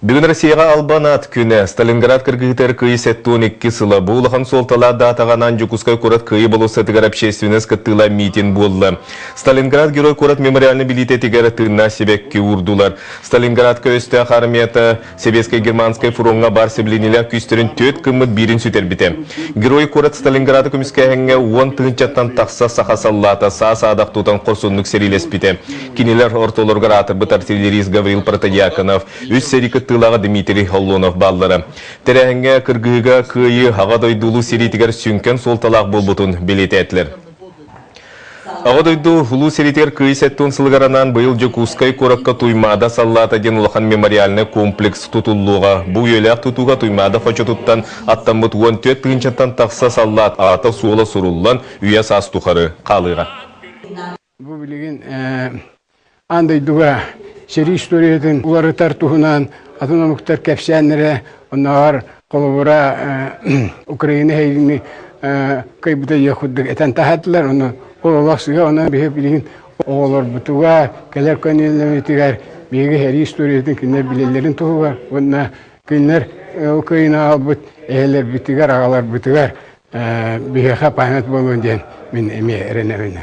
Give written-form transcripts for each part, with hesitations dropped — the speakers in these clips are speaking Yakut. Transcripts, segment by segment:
Бүгүн Россияҕа Албан аат күнэ. Сталинград кыргыһыытыгар Кыайыы 72 сыла. Бу улахан суолталаах даатаҕа анаан Дьокуускай куорат Кыайыы болуоссатыгар общественность кыттыылаах митинг буолла. Сталинград Герой куорат мемориальнай билиитэтигэр тыыннаах сибэкки уурдулар. Сталинградка өстөөх армията Сэбиэскэй-Германскай фроҥҥа баар сэбилиниилээх күүстэрин түөрт гыммыт биирин сүтэрбитэ. Герой куорат Сталинграды көмүскээһиҥҥэ 10 тыһыынчаттан тахса саха саллаата саа-саадах тутан хорсуннук сэриилэспитэ. Кинилэр ортолоругар аатырбыт артиллерист Гаврил Протодьяконов, үс сэрии кыттыылааҕа Дмитрий Холлонов бааллара. Тэрээһиҥҥэ кыргыһыыга Кыайыы Аҕа дойду Улуу сэриитигэр сүҥкэн суолталаах буолбутун бэлиэтээтилэр. Аҕа дойду Улуу сэриитигэр Кыайыы 70 сылыгар анаан быйыл Дьокуускай куоракка Туймаада саллаата диэн улахан мемориальнай комплекс тутуллуоҕа. Бу үйэлээх тутууга Туймаада хочотуттан аттаммыт 14 тыһыынчаттан тахса саллаат аата-суола суруллан үйэ-саас тухары хаалыаҕа. Бу билигин аан дойдуга сэрии историятын уларытар туһунан атын омуктар кэпсээннэрэ, оннооҕор холобура Украина эһигини кыайбыта диэх курдук этэн таһаардылар. Ону ол олох сыһа, онон биһиги билигин оҕолорбутугар, кэлэр көлүөнэлэрбитигэр биһиги сэрии историятын кинилэр билэллэрин туһугар уонна кинилэр ол кыайыыны аҕалбыт эһэлэрбитигэр, аҕаларбытыгар биһиэхэ память буолуон диэн мин эмиэ эрэнэбин.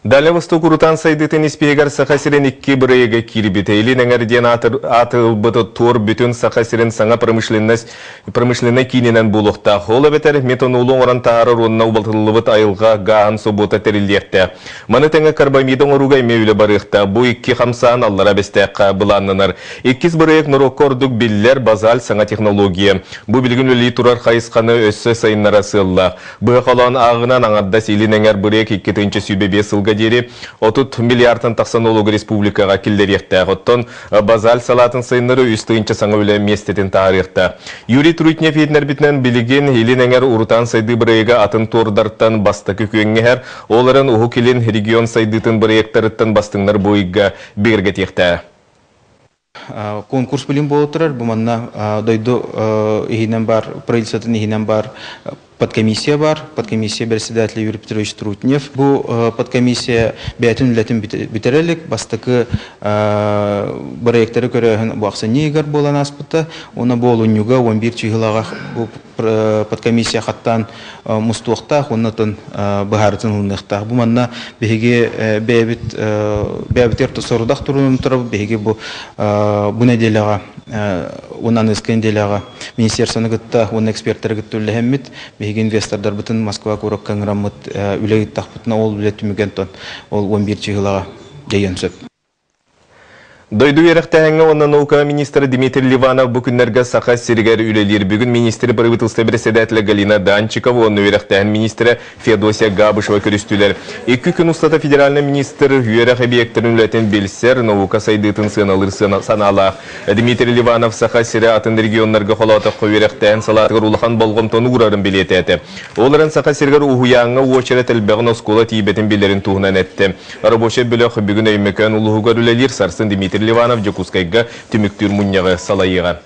Дальний Восток урутаан сайдыытын испииһэгэр Саха сирин икки бырайыага киирбитэ. Илин эҥэр диэн ааты ылбыт туор бүтүн Саха сирин саҥа промышленность промышленнай киининэн буолуохтаах. Ол эбэтэр метанолу оҥорон таһаарар уонна убатыллыбыт айылҕа гааһын собуота тэриллиэхтээх. Маны тэҥэ карбамиды оҥорууга эмиэ үлэ барыахтаах. Бу икки хамсаан Аллара Бэстээххэ былааннанар. Иккис бырайыак норуокка ордук биллэр базаль саҥа технология. Бу билигин үлэлии турар хайысханы өссө сайыннарар сыаллаах. Быһа холоон ааҕынан аҥардас илин эҥэр бырыак 2025 сылга диэри 30 миллиардтан тахса нолуогу республикаҕа киллэриэхтээх. Оттон базаль салаатын сайыннарыы 3 тыһыынча саҥа үлэ миэстэтин таһаарыахтаах. Юрий Трутнев иһитиннэрбитинэн, билигин илин эҥэр урутаан сайдыы бырайыага атын туордартан бастакы күөҥҥэ иһэр. Ол эрэн Уһук Илин регион сайдыытын бырайыактарыттан бастыҥнар бу ыйга бигэргэтиэхтэрэ. Конкурс билим буола турар. Бу манна дойду иһинэн бар, правительствотын иһинэн бар подкомиссия бар. Подкомиссия председателя Юрий Петрович Трутнев. Бу подкомиссия бэйэтин үлэтин бүтэрэ илик. Бастакы проекттары көрөөһүн бу ахсынньы ыйыгар буолан ааспыта. Уонна бу олунньуга 11 чыһылаҕа бу подкомиссия хаттаан мустуохтаах уонна оттон быһаарытын ылыныахтаах. Бу манна биһиги бэйэбит бэйэбитигэр сорудах турунан турабыт. Биһиги бу бу нэдиэлэҕэ уонна аныгыскы нэдиэлэҕэ министерствоны кытта уонна экспертэри кытта үлэлэһэммит биһиги инвестордарбытын Москва куоракка ыҥыраммыт үлэ ыыттахпытына ол үлэ түмүгэн ол 11 чыһылаҕа дьайыан сөп. Дойду үөрэхтээһиҥҥэ уонна наукаҕа министрэ Дмитрий Ливанов бу күннэргэ Саха сиригэр үлэлиир. Бүгүн министр правительство председателэ Галина Данчикова уонна үөрэхтээһин министрэ Феодосия Габышева көрүстүлэр. Икки күн устата федеральнай министр үөрэх эбийиэктэрин үлэтин билсэр, наука сайдыытын сыаналыыр санаалаах. Дмитрий Ливанов Саха сирэ атын регионнарга холоотоххо үөрэхтээһин салаатыгар улахан болҕомтону уурарын бэлиэтээтэ. Ол эрэн Саха сиригэр уһуйааҥҥа уочарат элбэҕин оскуола тиийбэтин билэрин туһунан эттэ. Рабочай бөлөх бүгүн Өймөкөөн улууһугар үлэлиир, сарсын Дмитрий Ливанов Дьокуускайга түмүктүүр мунньаҕы салайыаҕа.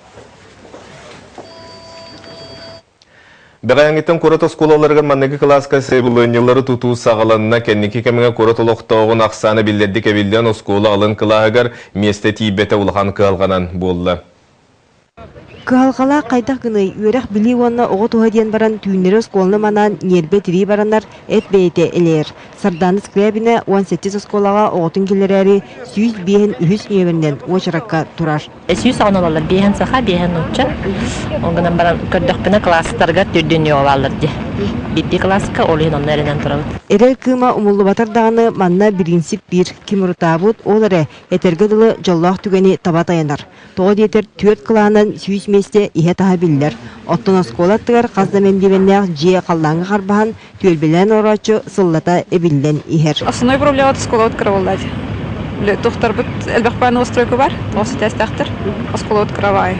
Бэҕэһээҥҥиттэн куорат оскуолаларыгар манныгы кылааска сайабылыанньалары тутуу саҕаланна. Кэнники кэмҥэ куорат олохтооҕун ахсаана биллэрдик эбиллэн, оскуола алын кылааһыгар миэстэ тиийбэтэ улахан кыһалҕанан буолла. Кыһалҕалаах хайдах гыныай, үөрэх-билии уонна оҕо туһа диэн баран түүннэри оскуоланы манаан ньиэрбэ тирии бараннар эт бэйэтэ элэйэр. Сардаана Скрябина 17 оскуолаҕа оҕотун киллэрээри 105 үһүс нүөмэринэн уочаракка турар. 100 оҕолор биэһэн саха, биэһэн нуучча. Ол гынан баран көрдөхпүнэ кылаастарыгар төрдүннүү оҕо бааллар дии. Биирдии кылааска ол иһин онно эрэнэн турабыт. Эрэл кыыма умуллубатар даҕаны манна бириинсип биир, ким урутаабыт, ол эрэ, этэргэ дылы, дьоллоох түгэни таба тайанар. Тоҕо диэтэр, түөрт кылаанан 100 миэстэ иһэ-таһа биллэр. Оттон оскуола аттыгар хас да мэндиэмэннээх дьиэ халлааҥҥа харбаһан, түөлбэлээн олорооччу сыллата эбиллэн иһэр. Основной проблема оскуолабыт кыра Тухтарбыт элбэх бааны новостройка бар, тоҕус этээстээхтэр, оскуолабыт кыра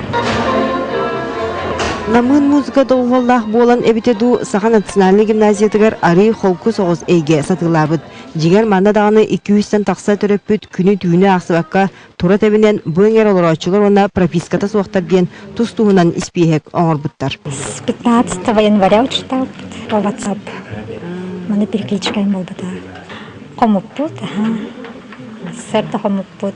Намыын музыка доҕуһуоллаах буолан эбитэ дуу, Саха национальнай гимназиятыгар арыы холку соҕус эйгэ сатыылаабыт. Дьиҥэр, манна даҕаны 200-тэн тахса төрөппүт күнү-түүнү аахсыбакка тура тэбинэн бу эҥэр олорооччулар уонна прописката суохтар диэн тус-туһунан испииһэк оҥорбуттар. С 15 января учталбыт по WhatsApp. Маны перекличкаем буолбута. Хомуппут, аха. Сэрдэ хомуппут.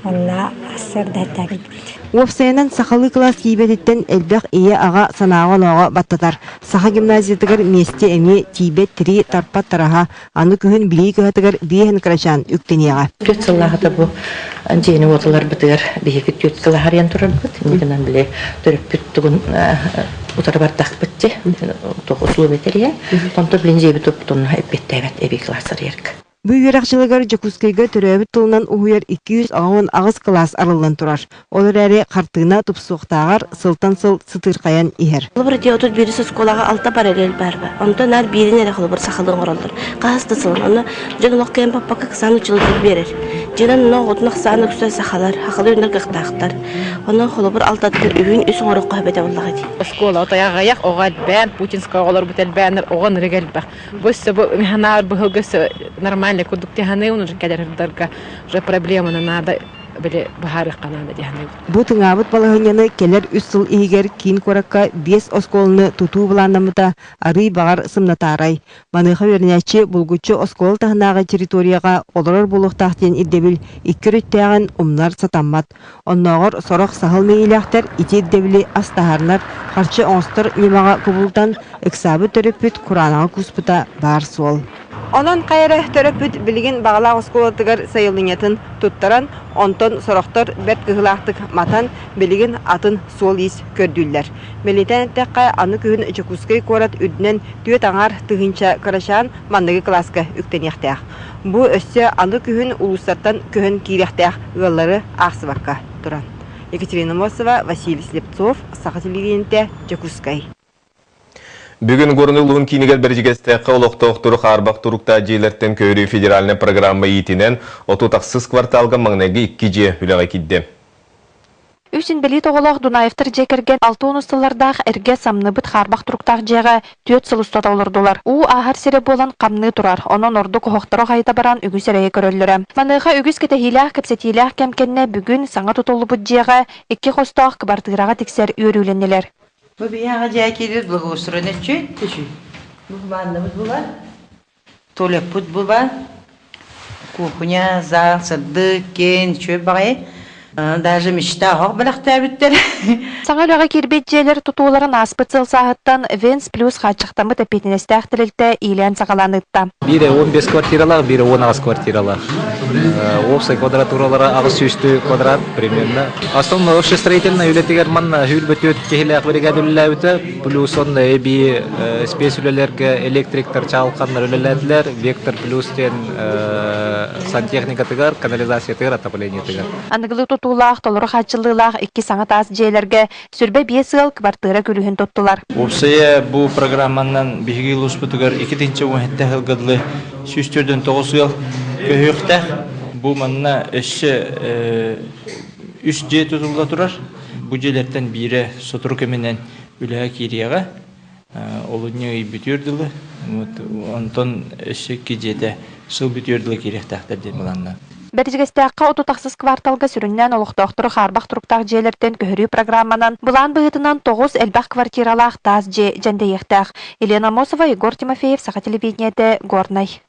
Онно сарсыарда эрдэ кэлбиппит. Уопсайынан сахалыы кылаас тиийбэтиттэн элбэх ийэ-аҕа санааҕа-онооҕо баттатар. Саха гимназиятыгар миэстэ эмиэ тиийбэт тирии тарпат тараһа, аны күһүн Билии кыһатыгар биэһин кырачаан үктэниэҕэ. Түөрт сыллааҕыта бу дьиэни уотуларбытыгар биһиги түөрт сыл аһарыйан турарбыт. Иннинэн били төрөппүт тугун утары бардахпыт дии, туох условия тэрийэн. Онтон билин дьиэбит туппутун эппиэттээбэт эбии кылаас арыйарга. Бу үөрэх дьылыгар Дьокуускайга төрөөбүт тылынан уһуйар 288 кылаас арыллан турар. Ол эрээри хартыына тупсуохтааҕар сылтан сыл сытыырхайан иһэр. Холобур, ити 31 оскуолаҕа алта параллель баар ба. Онтон наар биирин эрэ холобур сахалыы оҥороллор. Хаһыс да сылын. Онно дьон олох кыайан баппакка кысаан училищены биэрэр. Дьиэнэн онно оҕотун ахсаан үксэ сахалар, сахалыы үүнэр кыахтаахтар. Онон холобур алтаттан үһүн үс оҥороххо эбэтэ буоллаҕа дии. Оскуола отойаҕайах оҕо элбээн, путинскай оҕолорбут элбээннэр оҕо ынырык элбэх. Бу өссө бу механаар быһылга өссө нормальный курдук тиһаныы уже кэлэр уже проблеманы надо били быһаарыахха наада диэханыы. Бу тыҥаабыт балаһыанньаны кэлэр үс сыл иһигэр киин куоракка биэс оскуоланы тутуу былааннаммыта арыый баҕар сымнатаарай. Маныаха үөрэнээччи булгуччу оскуола таһынааҕы территорияҕа олорор буолуохтаах диэн ирдэбил икки өрүттээҕин умнар сатаммат. Оннооҕор сорох саһыл мэйиилээхтэр ити ирдэбили астаһарнар, харчы оҥостор ньымаҕа кубулутан, ыксаабыт төрөппүт кураанаҕа кууспута баар суол. Онон хайа эрэ төрөппүт билигин баҕалаах оскуолатыгар сайылынньатын туттаран, онтон сорохтор бэрт кыһыылаахтык матан, билигин атын суол-иис көрдүүллэр. Бэлиэтээн эттэххэ, аны күһүн Дьокуускай куорат үрдүнэн түөрт аҥаар тыһыынча кырачаан манныгы кылааска үктэниэхтээх. Бу өссө аны күһүн улуустартан көһөн киириэхтээх ыаллары аахсыбакка туран. Екатерина Мосова, Василий Слепцов, Саха телевидениетэ, Дьокуускай. Бүгүн Горнай улууһун киинигэр Бэрдьигэстээххэ олохтоохтору хаарбах туруктаах дьиэлэртэн көһөрүү федеральнай программа иитинэн 36 кварталга маҥнайгы икки дьиэ үлэҕэ киирдэ. Үс инбэлиит оҕолоох Дунаевтар дьиэ кэргэн 60 сыллардаах эргэ самныбыт хаарбах туруктаах дьиэҕэ түөрт сыл устата олордулар. Уу ааһар сирэ буолан хамныы турар, онон ордук оһохторо хайыта баран үгүс эрэйи көрөллөрө. Маныаха үгүс кэтэһиилээх кэпсэтиилээх кэм кэннэ бүгүн саҥа тутуллубут дьиэҕэ икки хостоох кыбартыыраҕа тиксэр үөрүүлэннилэр. Бу биһиэхэ дьээ киирбит благоустроен үчүй, үчүй. Бу бааннабыт бу бар, туалеппут бу бар, кухня, зал, сырдык, киэн, үчүгэй баҕайы. Даже мечта оһох бэлэхтээбиттэр. Саҥа үлэҕэ киирбит дьиэлэр тутууларын ааспыт сыл сааһыттан Венс Плюс хааччахтаммыт эппиэтинэстээх тэрилтэ иилээн-саҕалаан ыытта. Биирэ 15 квартиралаах, биирэ 18 квартиралаах. Уопсай квадратуралара 800 квадрат примерно. Основной общестроительнай үлэтигэр манна сүүрбэ киһилээх бригада үлэлээбитэ, плюс онно эбии спецүлэлэргэ электриктар, чаалханнар үлэлээтилэр, Вектор плюс диэн сантехникатыгар, канализациятыгар, отоплениетыгар. Аныгылыы тутуулаах, толору хааччыллыылаах икки саҥа таас дьиэлэргэ сүрбэ биэс ыал кыбартыыра күлүүһүн туттулар. Уопсайа бу программанан биһиги улууспутугар 2 17 сылга дылы 149 ыал көһүөхтээх. Бу манна өссө үс дьиэ тутулла турар. Бу дьиэлэртэн биирэ сотору кэминэн үлэҕэ киириэҕэ. Олунньу ый бүтүөр дылы. Онтон өссө икки дьиэтэ сыл бүтүөр дылы киириэхтээхтэр диэн былааннаах. Бэрдьигэстээххэ 36 кварталга сүрүннээн олохтоохтору хаарбах туруктаах дьиэлэртэн көһөрүү программанан былаан быһыытынан тоҕус элбэх квартиралаах таас дьиэ дьэндэйиэхтээх. Елена Амосова, Егор Тимофеев, Саха телевидениетэ, Горнай.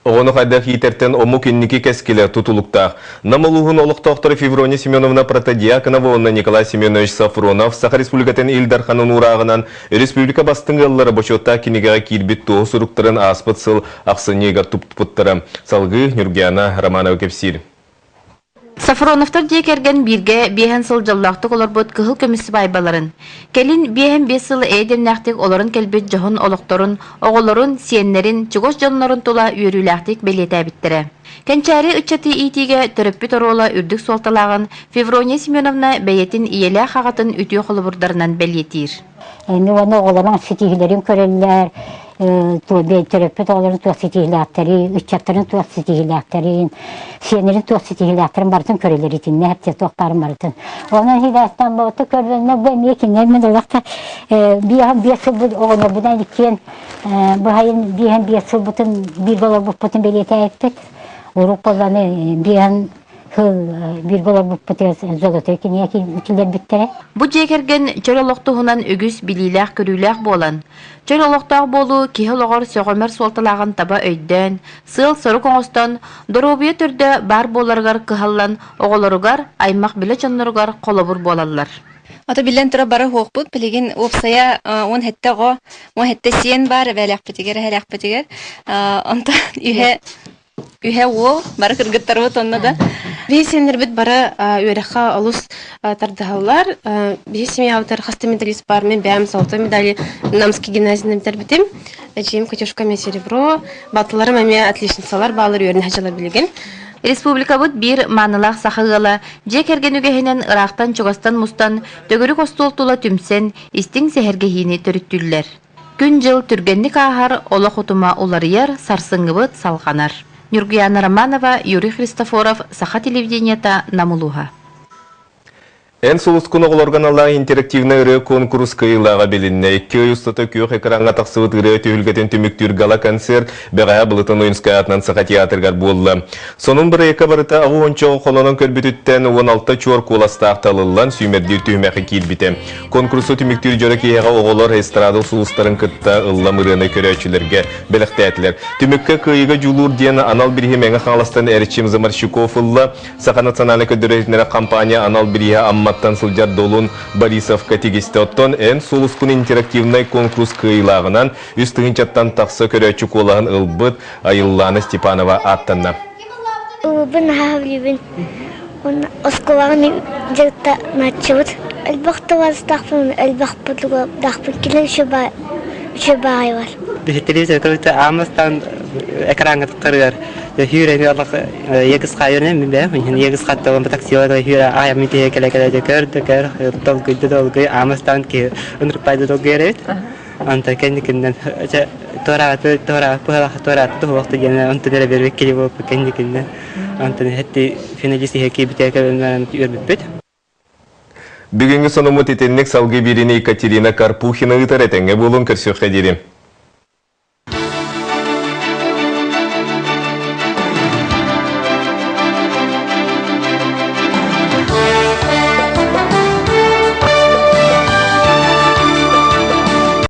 Оҕону хайдах иитэртэн омук инники кэскилэ тутулуктаах. Нам улууһун олохтоохторо Феврония Семеновна Протодьяконова уонна Николай Семенович Сафронов Саха Республикатын Ил Дарханын уурааҕынан республика бастыҥ ыаллара бочуоттаах кинигэҕэ киирбит туоһу суруктарын ааспыт сыл ахсынньыгар туппуттара. Салгыы Нюргиана Романова кэпсиир. Сафроновтар дьиэ кэргэн бииргэ биэһэн сыл дьоллоохтук олорбут кыһыл көмүс сыбаайбаларын, кэлин биэһэн биэс сыл эйэ-дэмнээхтик олорон кэлбит дьоһун олохторун, оҕолорун, сиэннэрин, чугас дьоннорун тула үөрүүлээхтик бэлиэтээбиттэрэ. Кэнчээри ыччаты иитиигэ төрөппүт оруола үрдүк суолталааҕын Феврония Семеновна бэйэтин ийэлээх аҕатын үтүө холобурдарынан бэлиэтиир. Эми уонна оҕолорун ситиһиилэрин көрөллөр, төрөппүт оҕолорун туох ситиһиилээхтэрин, ыччаттарын туох ситиһиилээхтэрин, сиэннэрин туох ситиһиилээхтэрин барытын көрөллөр итиннэ эптэ туох баарын барытын. Онон хилээстэн бооту көрдөннө бу эмиэ кинилэр мин олохта биэһэн биэс сылбыт оҕонньорбунан иккиэн быһайын биэһэн биэс сылбытын бииргэ олорбуппутун бэлиэтээбиппит. Урукку оланы биэһэн Сыл бииргэ олорбуппутугар золотой кинигэ киллэрбиттэрэ. Бу дьиэ кэргэн чөл олох туһунан үгүс билиилээх-көрүүлээх буолан, чөл олохтоох буолуу киһи олоҕор сөҕүмэр суолталааҕын таба өйдөөн, сыал-сорук оҥостон, доруобуйа төрдө баар буоларыгар кыһаллан оҕолоругар, аймах-билэ дьонноругар холобур буолаллар. Ото биллэн турар бары уһуохпут. Билигин уопсайа 17 оҕо, 17 сиэн баар эбээлээхпитигэр, эһэлээхпитигэр. Онтон үһэ үһэ уол, бары кыргыттарбыт онно да. Биһи сиэннэрбит бары үөрэххэ олус тардыһаллар. Биһи семьябытыгар хас да медалист бар. Мен бэйэм золотой медали Намский гимназияны бүтэрбитим. Эдьиийим Катюшка эмиэ серебро. Балтыларым эмиэ отличницалар баалар үөрэнэ сылдьаллар билигин. Республикабыт биир маанылаах саха ыала дьиэ кэргэн үгэһинэн ыраахтан-чугастан мустан, төгүрүк остуол тула түмсэн, истиҥ сэһэргэһиини төрүттүүллэр. Күн-дьыл түргэнник ааһар, олох утума уларыйар, сарсыҥҥыбыт салҕанар. Ньургуйаана Романова, Юрий Христофоров, Саха телевидениета, Нам улууһа. Эн сулускун оҕолорго аналлаах интерактивнай ырыа куонкурус кыайыылааҕа билиннэ. Икки ый устата күөх экраҥҥа тахсыбыт ырыа түһүлгэтин түмүктүүр гала-концерт бэҕэһээ Былытын Ойунскай аатынан Саха театрыгар буолла. Сонун бырайыакка барыта аҕыс уонча холонон көрбүтүттэн 16 чуор куоластаах талыллан сүүмэрдиир түһүмэххэ киирбитэ. Конкурсу түмүктүүр дьоро киэһэҕэ оҕолор эстрада сулустарын кытта ыллам ырыаны көрөөччүлэргэ бэлэхтээтилэр. Түмүккэ кыайыыга дьулуур диэн анал бирииһи Мэҥэ Хаҥаластан Эрчим Заморщиков ылла. Саха национальнай көрдөрөр-иһитиннэрэр компания анал бирииһэ Амматтан сылдьар Долун Борисовка тигистэ. Оттон Эн сулускун интерактивнай конкурс кыайыылааҕынан үс тыһыынчаттан тахса көрөөччү куолаһын ылбыт Айыллаана Степанова ааттанна. Ылбын наһаа билибин. Уонна оскуолаҕа дьарыктанааччыбыт. Элбэх табаарыстаахпын, элбэх подругалаахпын. Кинилэр үчүгэй баҕайы бар. Биһиттэрибит көрүтэ аамастан экраҥҥа таххарыгар хүүрэни алах егис хайырны мин бэм егис хатталан таксилар хүүрэ аайам митиһе келе келе де көр де көр долгуйду долгуй аамастан ки ынырпайды долгуйарыбит Онтон кэнникиннэн чэ туорааты туораат быһалаах туорааты туһуохта диэн онтон эрэ биэрбит киһи буолбут кэнникиннэн онтон эһэтти финалист иһэ киирбитэ кэлэн үөрбүппүт. Бүгүҥҥү сонуммут итинник салгыы биэриини Екатерина Карпухина ыытар этэҥҥэ буолуҥ көрсүөххэ диэри.